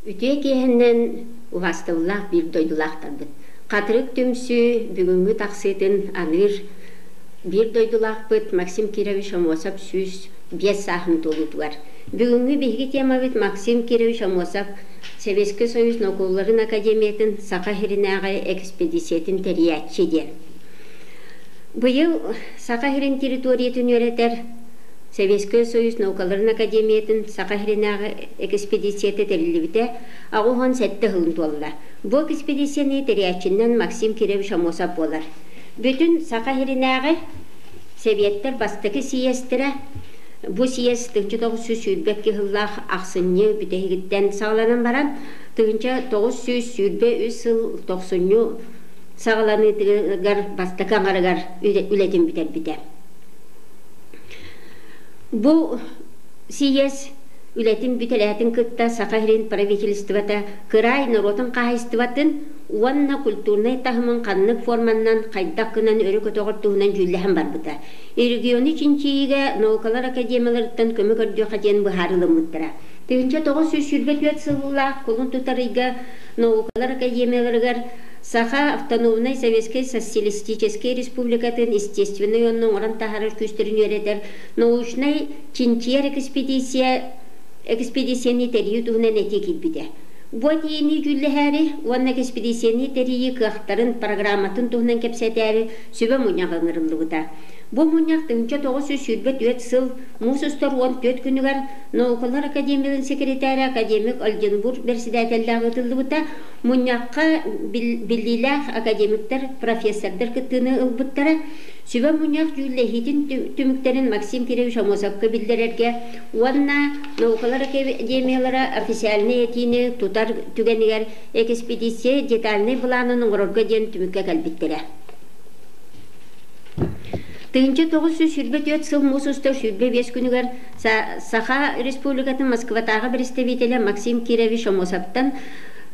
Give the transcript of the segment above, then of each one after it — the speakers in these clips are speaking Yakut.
Үтүө киэһэннэн убаастабыллаах биир дойдулаахтарбыт. Хатырык түмсүү бүгүҥҥү тахсыытын аныыр биир дойдулаахпыт Максим Кирович Аммосов 105 сааһын туолуутугар. Бүгүҥҥү биһиги темабыт Максим Кирович Аммосов Советский Союз наукаларын академиятын Саха сиринээҕи экспедициятын тэрийээччи диэн. Быйыл Саха сирин территориятын үөрэтэр Советскай Союз наукаларын академиятын Саха сиринээҕи экспедицията тэриллибитэ 87 сылын туолла. Бу экспедицияны тэрийээччинэн Максим Кирович Аммосов буолар. Бүтүн Саха сиринээҕи Сэбиэттэр бастакы сийиэстэрэ бу сийиэс 1922 сыллаах ахсынньы бүтэһигиттэн саҕаланан баран 1923 сыл тохсунньу саҕаланыытыгар бастакы аҥарыгар үлэтин бүтэрбитэ. Бу сийиэс үлэтин бүтэрээтин кытта Саха сирин правительствота кыраай норуотун хаһаайыстыбатын уонна культурнай таһымын ханнык форманнан хайдах гынан өрө көтөҕөр туһунан дьүүллэһэн барбыта. Региону чинчийиигэ наукалар академияларыттан көмө көрдүөххэ диэн быһаарылыммыттара. 1924 сыллаах кулун тутар ыйга наукалар академияларыгар Саха Автономнай Советскай Социалистическай Республикатын естественнай уонна оҥорон таһаарар күүстэрин үөрэтэр научнай чинчийэр экспедиция экспедицияны тэрийии туһунан этии киирбитэ. Бу этиини дьүүллэһээри уонна экспедицияны тэрийии кыахтарын, программатын туһунан кэпсэтээри сүбэ мунньах ыҥырыллыбыта. Бу мунньах 1924 сыл муус устар 14 күнүгэр Наукалар академияларын секретаря академик Ольденбург бэрэссэдээтэллээх ыытыллыбыта. Мунньахха биллиилээх академиктар, профессордар кыттыыны ылбыттара. Сүбэ мунньах дьүүллэһиитин түмүктэрин Максим Кирович Аммосовка биллэрэргэ уонна Наукалар академиялара официальнай этиини тутар түгэнигэр экспедиция детальнай былаанын оҥорорго диэн түмүккэ кэлбиттэрэ. 1924 сыл муус устар 25 күнүгэр Саха Республикатын Москватааҕы представителэ Максим Кирович Аммосовтан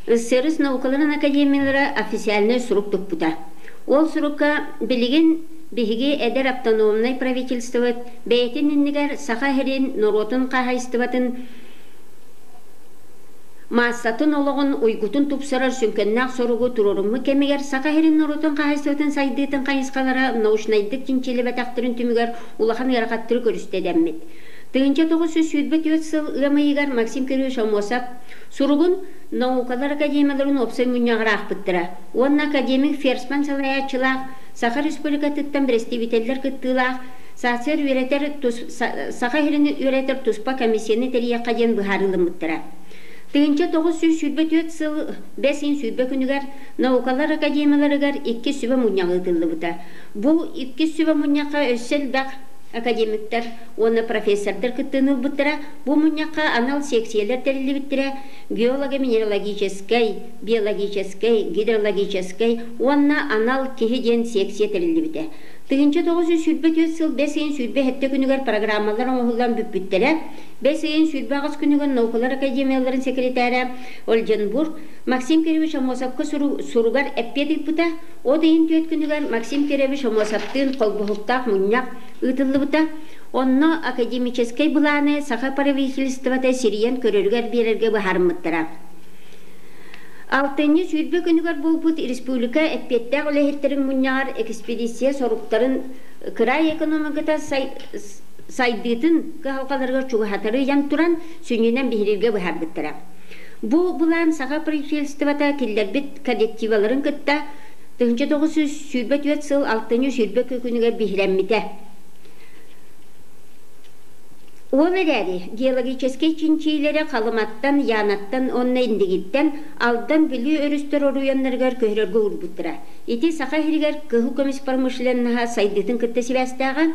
СССР наукаларын академиялара официальнай сурук туппута. Ол сурукка билигин биһиги эдэр автономнай правительствобыт бэйэтин иннигэр Саха сирин норуотун хаһаайыстыбатын маассатын олоҕун уйгутун тупсарар сүҥкэннээх соругу туруоруммут кэмигэр Саха сирин норуотун хаһаайыстыбатын сайдыытын хайысхалара научнайдык чинчилибэтэхтэрин түмүгэр улахан ыарахаттары көрүстэ дэммит. 1924 сыл ыам ыйыгар Максим Кириллович Аммосов суругун Наукалар академияларын уопсай мунньаҕар аахпыттара уонна академик Ферсман салайааччылаах Саха Республикатыттан бэрэстэбиитэллэр кыттыылаах САССР үөрэтэр Саха сирин үөрэтэр туспа комиссияны тэрийиэххэ диэн быһаарыылыммыттара. 1924 сыл бэс ыйын 20 күнүгэр Наукалар академияларыгар иккис сүбэ мунньах ыытыллыбыта. Бу иккис сүбэ мунньахха өссө элбэх академиктар уонна профессордар кыттыыны ылбыттара. Бу мунньахха анал сиэксийэлэр тэриллибиттэрэ, геолого-минералогическай, биологическай, гидрологическай уонна анал киһи диэн секция тэриллибитэ. 1924 сыл бэс ыйын 27 күнүгэр программалар оҥоһуллан бүппүттэрэ. Бэс ыйын 28 күнүгэр Наукалар академияларын секретаря Ольденбург Максим Кирович Аммосовка суругар эппиэт ыыппыта. От ыйын 4 күнүгэр Максим Кирович Аммосовтыын холбоһуктаах мунньах ыытыллыбыта. Онно академическай былааны Саха правительствота сирийэн көрөрүгэр биэрэргэ быһаарыммыттара. Алтынньы 20 күнүгэр буолбут республика эппиэттээх үлэһиттэрин мунньаҕар экспедиция соруктарын кыраай экономиката сайдыытын кыһалҕаларыгар чугаһатары ыйан туран сүнньүнэн биһирииргэ быһаарбыттара. Бу былаан Саха правительствота киллэрбит коллективаларын кытта 1924 сыл алтынньы 20 күнүгэр биһирэммитэ. Ол эрээри геологическай чинчиилэри Халыматтан, Янаттан уонна Индигиттэн Алдан, Бүлүү өрүстэр оройуоннарыгар көһөрөргө уурбуттара. Ити Саха сиригэр кыһыл көмүс промышленноһа сайдыытын кытта сибээстээҕэ.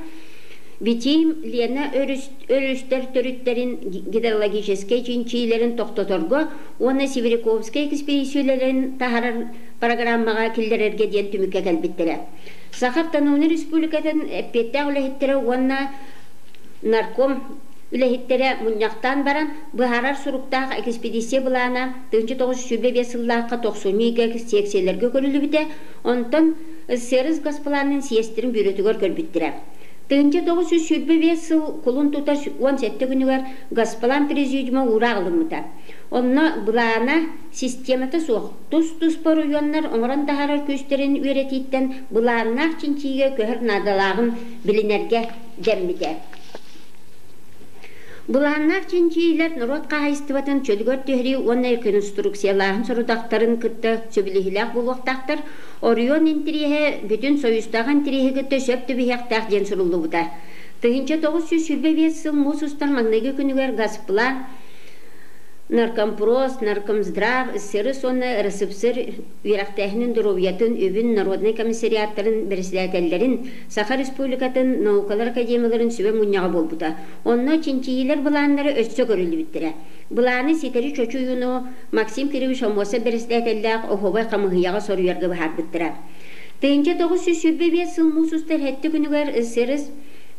Витим, Лена өрүстэр төрүттэрин гидрологическай чинчиилэрин тохтоторго уонна Сибиряковскай экспедицияларын таһаарар программаҕа киллэрэргэ диэн түмүккэ кэлбиттэрэ. Саха автономнай республикатын эппиэттээх үлэһиттэрэ уонна нарком үлэһиттэрэ мунньахтаан баран, быһаарар суруктаах экспедиция былаана 1925 сыллаахха тохсунньу ыйга секцияларга көрүллүбүтэ, онтон СССР Госпланын съезтэрин бюротугар көрбүттэрэ. 1925 сыл кулун тутар 17 күнүгэр Госплан Президиума уураах ылыммыта. Онно былаана, системата суох, тус-туспа оройуоннар оҥорон таһаарар күүстэрин үөрэтииттэн былааннаах чинчийиигэ көһөр наадалааҕын билинэргэ дэммитэ. Былааннаах чинчийиилэр норуот хаһаайыстыбатын чөлүгэр түһэрии уонна реконструкциялааһын сорудахтарын кытта сөбүлэһиилээх буолуохтаахтар, оройуон интэриэһэ бүтүн Союзтаах интэриэһи кытта сөп түбэһиэхтээх диэн суруллубута. 1925 сыл муус устар маҥнайгы күнүгэр Газплан Наркомпрос, Наркомздрав, СССР уонна РСФСР үөрэхтээһинин доруобуйатын, үбүн, народнай комиссариаттарын бэрэссэдээтэллэрин, Саха Республикатын наукалар академияларын сүбэ мунньаҕа буолбута. Онно чинчийиилэр былааннара өссө көрүллүбүттэрэ. Былааны ситэри чочуйууну Максим Кириллович Аммосов бэрэссэдээтэллээх оһуобай хамыыһыйаҕа соруйарга быһаарбыттара. 1925 сыл муус устар сэттэ күнүгэр СССР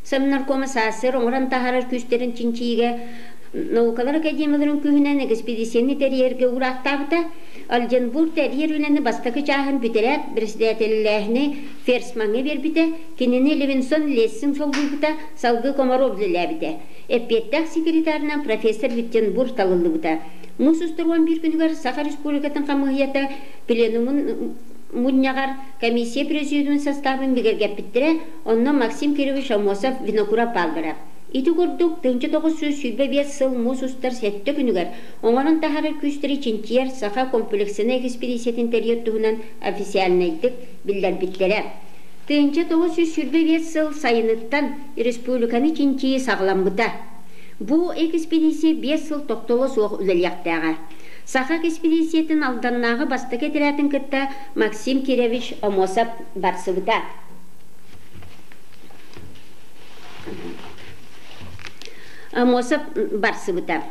Совнаркома САССР оҥорон таһаарар күүстэрин чинчийиигэ наукалар академияларын күүһүнэн экспедицияны тэрийэргэ уураахтаабыта. Ольденбург тэрийэр үлэни бастакы чааһын бүтэрээт, председателлээһини Ферсмаҥҥа биэрбитэ, кинини Левинсон Лессинг солбуйбута, салгыы Комаров үлэлээбитэ. Эппиэттээх секретарынан профессор Виттенбург талыллыбыта. Муус устар 11 күнүгэр Саха Республикатын хамыыһыйата пленумун мунньаҕар комиссия президиумун састаабын бигэргэппиттэрэ, онно Максим Кирович Аммосов Винокуров бааллара. Ити курдук, 1925 сыл муус устар сэттэ күнүгэр оҥорон таһаарар күүстэри чинчийэр Саха комплекснай экспедициятын тэрийэр туһунан официальнайдык биллэрбиттэрэ. 1925 сыл сайыныттан республиканы чинчийии саҕаламмыта. Бу экспедиция 5 сыл тохтоло суох үлэлиэхтээҕэ. Саха экспедициятын Алданнааҕы бастакы этэрээтин кытта Максим Кирович Аммосов барсыбыта. Аммосов барсыбыта.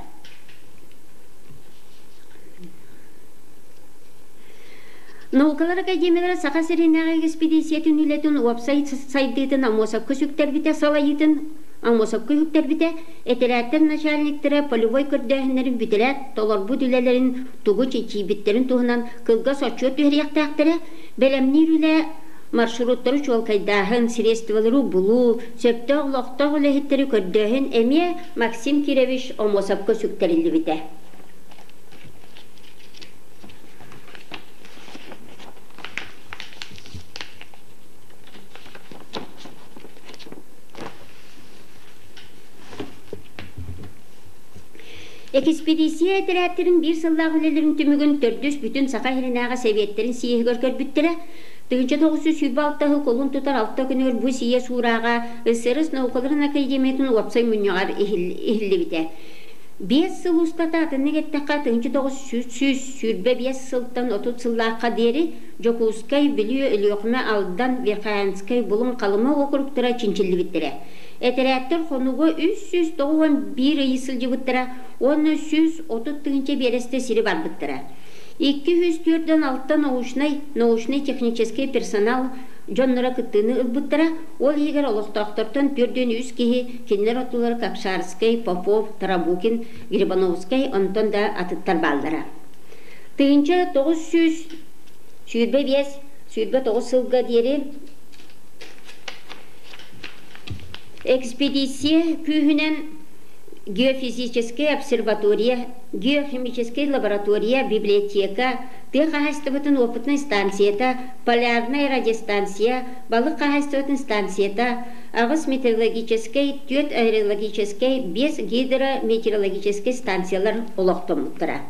Наукалар академиялара Саха сиринээҕи экспедициятын үлэтин уопсай сайдыытын Аммосовка сүктэрбитэ, салайыытын Аммосовка үктэрбитэ, этэрээттэр начальниктара полевой көрдөөһүннэрин бүтэрээт, толорбут үлэлэрин тугу чинчийбиттэрин туһунан кылгас отчуот түһэриэхтээхтэрэ, бэлэмниир үлэ маршруттары чуолкайдааһын, средстволары булуу, сөптөөх олохтоох үлэһиттэри көрдөөһүн эмиэ Максим Кирович Аммосовка сүктэриллибитэ. Экспедиция этэрээттэрин биир сыллаах үлэлэрин түмүгүн төрдүс бүтүн Саха сиринээҕи сэбиэттэрин съеһигэр көрбүттэрэ. 1926 сыл кулун тутар алта күнүгэр бу сийиэс уурааҕа СССР наукаларын академиятын уопсай мунньаҕар иһиллибитэ. Биэс сыл устата атыннык эттэххэ, 1925 сылтан 30 сыллаахха диэри Дьокуускай, Бүлүү, Өлүөхүмэ, Алдан, Верхоянскай, Булуҥ, Халыма уокуруктара чинчиллибиттэрэ. Этэрээттэр хонууга 391 ыйы сылдьыбыттара уонна 130 тыһыынча биэрэстэ сири барбыттара. 246 научнай, научнай-техническэй персонал дьонноро кыттыыны ылбыттара, ол иһигэр олохтоохтортон 43 киһи, кинилэр ортолоро Капшарскай, Попов, Тарабукин, Грибановскай, онтон да атыттар бааллара. 1925-29 сылга диэри экспедиция күүһүнэн геофизическэй обсерватория, геохимическэй лаборатория, библиотека, тыа хаһаайыстыбатын опытнай станцията, полярнай радиостанция, балык хаһаайыстыбатын станцията, аҕыс метеорологическай, түөрт аэрологическай, биэс гидрометеорологическай станциялар олохтоммуттара.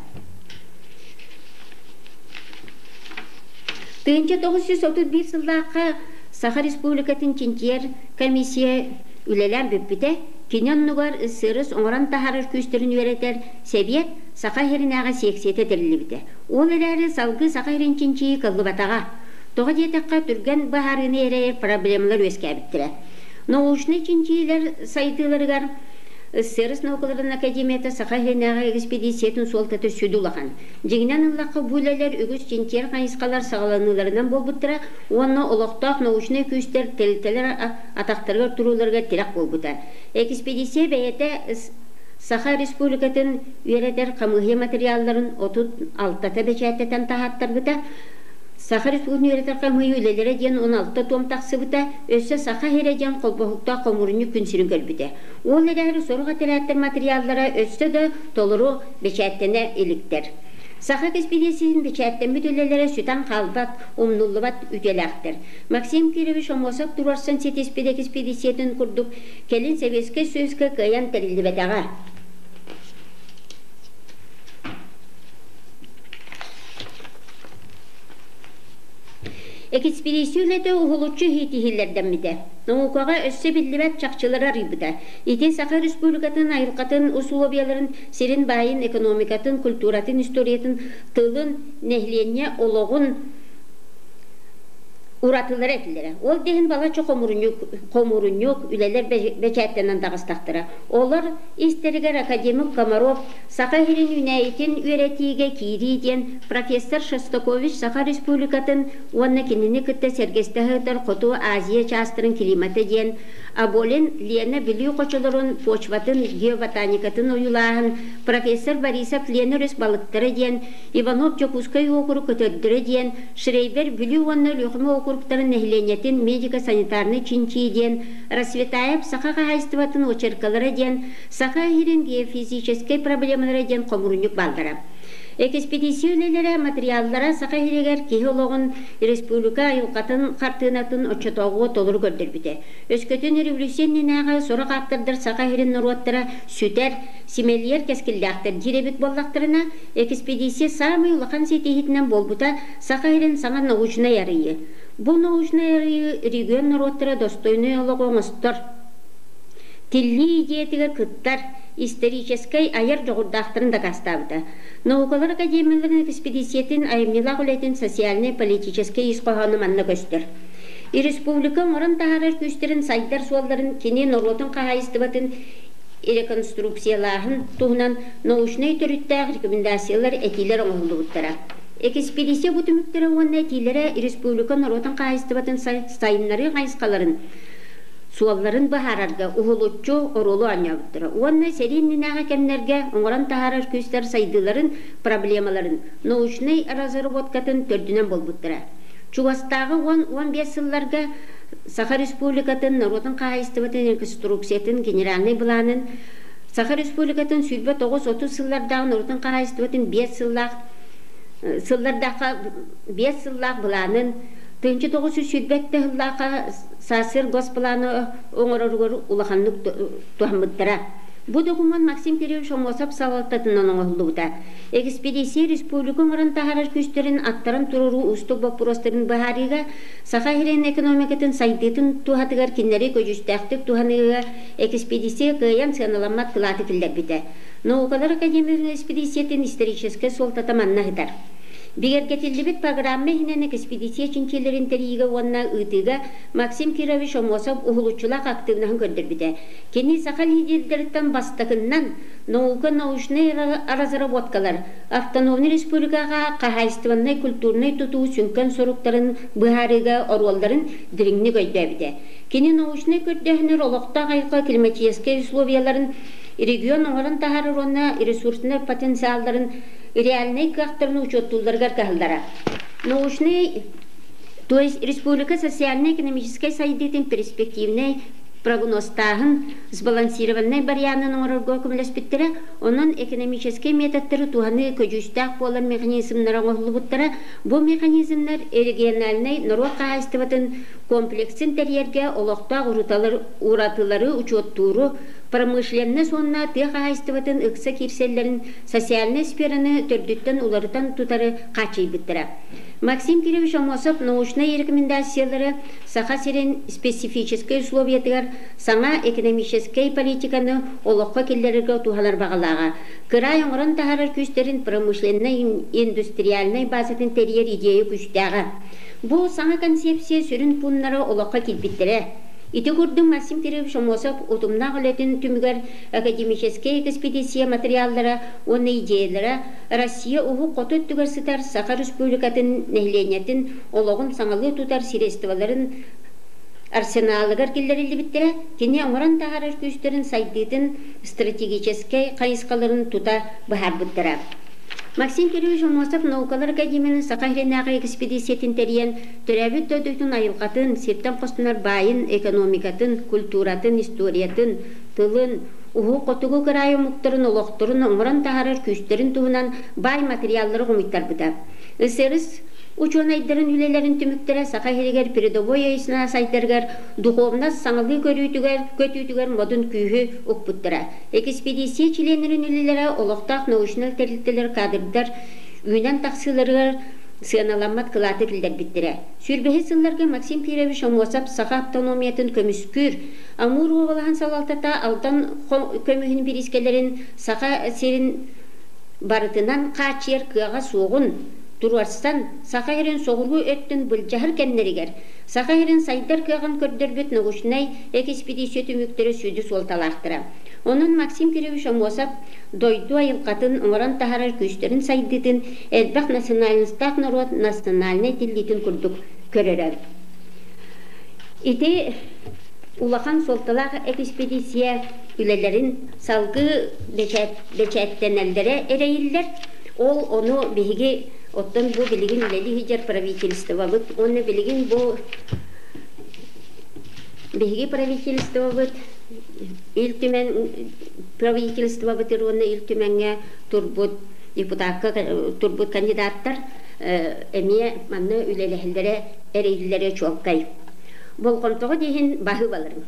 1931 сыллаахха Саха Республикатын чинчийэр комиссия үлэлээн бүппүтэ. Кини оннугар СССР оҥорон таһаарар күүстэрин үөрэтэр Сэбиэт Саха сиринээҕи сиэксийэтэ тэриллибитэ. Ол эрээри салгыы Саха сирин чинчийии кыллыбатаҕа. Тоҕо диэтэххэ, түргэн быһаарыыны эрэйэр проблемалар үөскээбиттэрэ. Научнай чинчийиилэр сайдыыларыгар СССР наукаларын академията Саха сиринээҕи экспедициятын суолтата сүдү улахан. Дьиҥинэн ыллахха, бу үлэлэр үгүс чинчийэр хайысхалар саҕаланыыларынан буолбуттара уонна олохтоох научнай күүстэр тэрилтэлэр атахтарыгар турууларыгар тирэх буолбута. Экспедиция бэйэтэ Саха Республикатын үөрэтэр хамыыһыйа материалларын 36-та бэчээттэтэн таһааттарбыта. Саха Республикатын үөрэтэр хамыыһыйа үлэлэрэ диэн 16 том тахсыбыта, өссө Саха сирэ диэн холбоһуктаах хомуурунньук күн сирин көрбүтэ. Ол эрээри сорох этэрээттэр матырыйааллара өссө да толору бэчээттэнэ иликтэр. Саха экспедициятын бэчээттэммит үлэлэрэ сүтэн хаалбат, умнуллубат үтүөлээхтэр. Максим Кирович Аммосов туруорсан ситиспит экспедициятын курдук кэлин Советскай Союзка кыайан тэриллибэтэҕэ. Экспедиция үлэтэ уһулуччу иһитиһиилэрдэммитэ. Наукаҕа өссө биллибэт чахчылары арыйбыта. Ити Саха Республикатын айылҕатын усулуобуйаларын, сирин баайын, экономикатын, культуратын, историятын, тылын, нэһилиэнньэ олоҕун уратылара этилэрэ. Ол да иһин балачча хомуурунньук, үлэлэр бэчээттэнэн таҕыстахтара. Олор истэригэр академик Комаров Саха сирин үүнээйитин үөрэтиигэ киирии диэн профессор Шостакович Саха Республикатын уонна кинини кытта сэргэстэһэ сытар Хоту Азия чаастарын климата диэн Аболин Лена Бүлүү хочолорун почватын геоботаникатын ойуулааһын, профессор Борисов Лена өрүс балыктара диэн Иванов Дьокуускай уокурук көтөрдөрө диэн Шрейбер Бүлүү уонна Өлүөхүмэ уокуруктарын нэһилиэнньэтин медико-санитарнай чинчийии диэн Расцветаев Саха хаһаайыстыбатын очеркалара диэн Саха сирин геофизическэй проблемалара диэн хомуурунньук бааллара. Экспедиция үлэлэрэ, материаллара Саха сиригэр киһи олоҕун, республика айылҕатын хартыынатын оччотооҕуга толору көрдөрбүтэ. Өскөтүн революция иннинээҕи сорох ааптардар Саха сирин норуоттара сүтэр, симэлийэр кэскиллээхтэр диир эбит буоллахтарына, экспедиция саамай улахан ситиһиитинэн буолбута Саха сирин саҥа научнай арыйыы. Бу научнай арыйыы регион норуоттара достойнай олоҕу оҥостор, Тиллии идеятыгар кыттар, историческай айар дьоҕурдаахтарын дакаастаабыта. Наукалар академияларын экспедициятын айымньылаах үлэтин социальнай-политическай ис хоһооно манна көстөр. Республика оҥорон таһаарар күүстэрин сайдар суолларын кини норуотун хаһаайыстыбатын реконструкциялааһын туһунан научнай төрүттээх рекомендациялар этиилэр оҥоһуллубуттара. Экспедиция бу түмүктэрэ уонна этиилэрэ республика норуотун хаһаайыстыбатын сайыннарыы хайысхаларын суолларын быһаарарга уһулуччу оруолу оонньообуттара уонна сэрии иннинээҕи кэмнэргэ оҥорон таһаарар күүстэр сайдыыларын проблемаларын научнай разработкатын төрдүнэн буолбуттара. Чугастааҕы 10-15 сылларга Саха Республикатын норуотун хаһаайыстыбатын реконструкциятын генеральнай былаанын Саха Республикатын 29-30 сыллардаах норуотун хаһаайыстыбатын 5 сыллаах сыллардаахха 5 сыллаах былаанын 1927 сыллаахха САССР госплана оҥороругар улаханнык туһаммыттара. Бу докумуон Максим Кириллович Аммосов салалтатынан оҥоһуллубута. Экспедиция республика оҥорон таһаарар күүстэрин аттаран туруоруу уустук боппуруостарын быһаарыыга, Саха сирин экономикатын сайдыытын туһатыгар кинилэри көдьүүстээхтик туһаныыга экспедиция кыайан сыаналаммат кылааты киллэрбитэ. Наукалар академиятын экспедициятын историческай суолтата манна сытар. Бигэргэтиллибит программа иһинэн экспедиция чинчиилэрин тэрийиигэ уонна ыытыыга Максим Кирович Аммосов уһулуччулаах актыыбынаһын көрдөрбүтэ. Кини саха лидердэриттэн бастакыннан наука научнай разработкалар автономнай республикаҕа хаһаайыстыбаннай-культурнай тутуу сүҥкэн соруктарын быһаарыыга оруолларын дириҥник өйдөөбүтэ. Кини научнай көрдөөһүннэр олохтоох айылҕа климатическай условияларын регион оҥорон таһаарар уонна ресурснай потенциалларын реальнай кыахтарын учуоттуулларыгар кыһаллара. Научный, то есть республика социально-экономическай сайдыытын перспективнай прогнозтааһын сбалансированнай барыйаанын оҥорорго көмөлөспүттэрэ, онон экономическай методтары туһаныы көдьүүстээх буолар механизмнара оҥоһуллубуттара. Бу механизмнар региональнай норуот хаһаайыстыбатын комплексын тэрийэргэ олохтоох уратылары учуоттууру, промышленность уонна тыа хаһаайыстыбатын ыкса киирсэллэрин социальнай сфераны төрдүттэн уларытан тутары хааччыйбыттара. Максим Кирович Аммосов научнай рекомендациялары Саха сирин специфическэй условиятыгар саҥа экономическэй политиканы олоххо киллэрэргэ туһалар баҕалааҕа, кыраай оҥорон таһаарар күүстэрин промышленнай индустриальнай базатын тэрийэр идея күүстээҕэ. Бу саҥа концепция сүрүн пууннара олоххо киирбиттэрэ. Ити курдук Максим Кирович Аммосов утумнаах үлэтин түмүгэр академическай экспедиция материаллара уонна идеялара Россия уһук хоту өттүгэр сытар Саха Республикатын нэһилиэнньэтин олоҕун саҥалыы тутар средстволарын арсеналыгар киллэриллибиттэрэ, кини оҥорон таһаарар күүстэрин сайдыытын стратегическай хайысхаларын тута быһаарбыттара. Максим Кириллович Аммосов Наукалар академиянын Саха сиринээҕи экспедициятын тэрийэн, төрөөбүт дойдутун айылҕатын, сиртэн хостонор баайын, экономикатын, культуратын, историятын, тылын, уһук хотугу кыраай омуктарын олохторун оҥорон таһаарар күүстэрин туһунан баай материаллары хомуйтарбыта. СССР учуонайдарын үлэлэрин түмүктэрэ Саха сиригэр передовой өй-санаа сайдарыгар, духовнас саҥалыы көрүүтүгэр, көтүүтүгэр модун күүһү укпуттара. Экспедиция чилиэннэрин үлэлэрэ олохтоох научнай тэрилтэлэр кадрдар үүнэн тахсыыларыгар сыаналаммат кылааты киллэрбиттэрэ. Сүүрбэһис сылларга Максим Кирович Аммосов саха автономиятын көмүскүүр Амур уобалаһын салалтата Алдан көмүһүн бириискэлэрин Саха сирин барытынан хааччыйар кыаҕа суоҕун туруорсан, Саха сирин соҕуруу өттүн былдьаһар кэмнэригэр Саха сирин сайдар кыаҕын көрдөрбүт научнай экспедиция түмүктэрэ сүдү суолталаахтара. Онон Максим Кирович Аммосов дойду айылҕатын оҥорон таһаарар күүстэрин сайдыытын элбэх национальностаах норуот национальнай тиллиитин курдук көрөрө. Ити улахан суолталаах экспедиция үлэлэрин салгыы бэчээттэнэллэрэ эрэйиллэр. Ол ону биһиги оттон бу билигин үлэлии сылдьар правительствобыт уонна билигин бу биһиги правительствобыт Ил Түмэн правительствобытыр уонна Ил Түмэҥҥэ турбут депутакка турбут кандидаттар эмиэ манна үлэлэһэллэрэ эрэйиллэрэ чуолкай. Болҕомтоҕо диэһин баһыыбаларын.